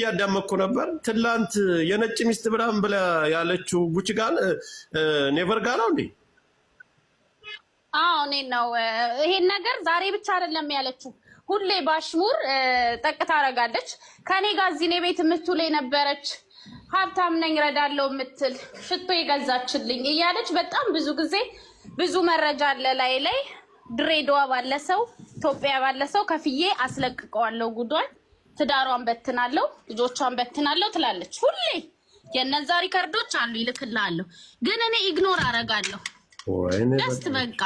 እያዳመጥኩ ነበር። ትላንት የነጭ ሚስት ብላም ብላ ያለችው ጉቺ ጋር ኔቨር ጋር ነው እንዴ? አዎ፣ እኔ ነው። ይሄን ነገር ዛሬ ብቻ አይደለም ያለችው፣ ሁሌ ባሽሙር ጠቅ ታደርጋለች። ከኔ ጋር እዚህ እኔ ቤት የምትውል የነበረች፣ ሀብታም ነኝ እረዳለሁ የምትል፣ ሽቶ የገዛችልኝ እያለች በጣም ብዙ ጊዜ ብዙ መረጃ አለ ላይ ላይ። ድሬዳዋ ባለ ሰው፣ ኢትዮጵያ ባለ ሰው ከፍዬ አስለቅቀዋለሁ፣ ጉዷን፣ ትዳሯን በትናለሁ፣ ልጆቿን በትናለሁ ትላለች ሁሌ። የነዛ record ኦች አሉ፣ ይልክልሃለሁ። ግን እኔ ignore አረጋለሁ። Just በቃ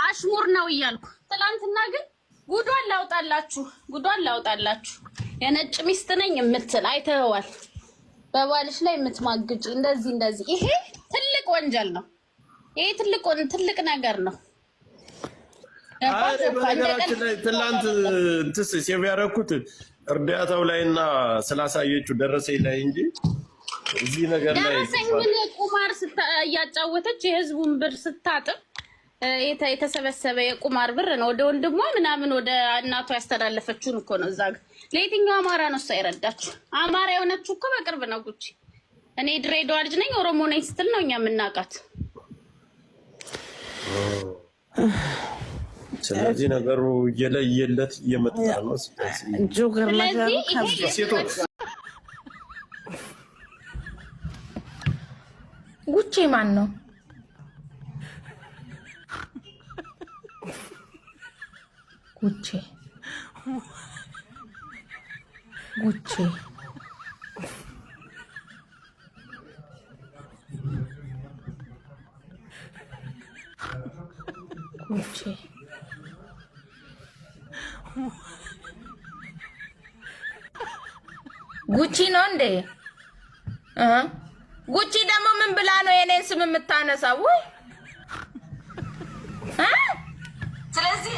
አሽሙር ነው እያልኩ። ትላንትና ግን ጉዷን ላውጣላችሁ፣ ጉዷን ላውጣላችሁ። የነጭ ሚስት ነኝ የምትል አይተኸዋል። በባልሽ ላይ የምትማግጭ እንደዚህ እንደዚህ፣ ይሄ ትልቅ ወንጀል ነው። ይሄ ትልቅ ትልቅ ነገር ነው። በነገራችን ላይ ትላንት እንትስ save ያደረኩት እርዳታው ላይና ስላሳየችው ደረሰኝ ላይ እንጂ እዚህ ነገር ላይ ደረሰኝ ምን፣ ቁማር እያጫወተች የህዝቡን ብር ስታጥብ የተሰበሰበ የቁማር ብር ነው። ወደ ወንድሟ ምናምን ወደ እናቷ ያስተላለፈችውን እኮ ነው። እዛ ጋር ለየትኛው አማራ ነው እሷ የረዳችው? አማራ የሆነችው እኮ በቅርብ ነው። ጉቺ እኔ ድሬዳዋ ልጅ ነኝ፣ ኦሮሞ ነኝ ስትል ነው እኛ የምናውቃት። ስለዚህ ነገሩ እየለየለት እየመጣ ነው። ጆገር ስለዚህ ይሄ ሴቶች ጉቼ ማን ነው? ጉቼ ጉቼ ጉቼ ጉቺ ነው እንዴ? ጉቺ ደግሞ ምን ብላ ነው የኔን ስም የምታነሳው? ውይ፣ ስለዚህ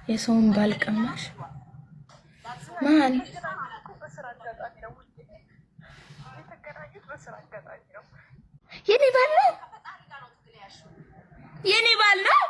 የሰውን ባል ቀማሽ ማን? የኔ ባል ነው፣ የኔ ባል ነው።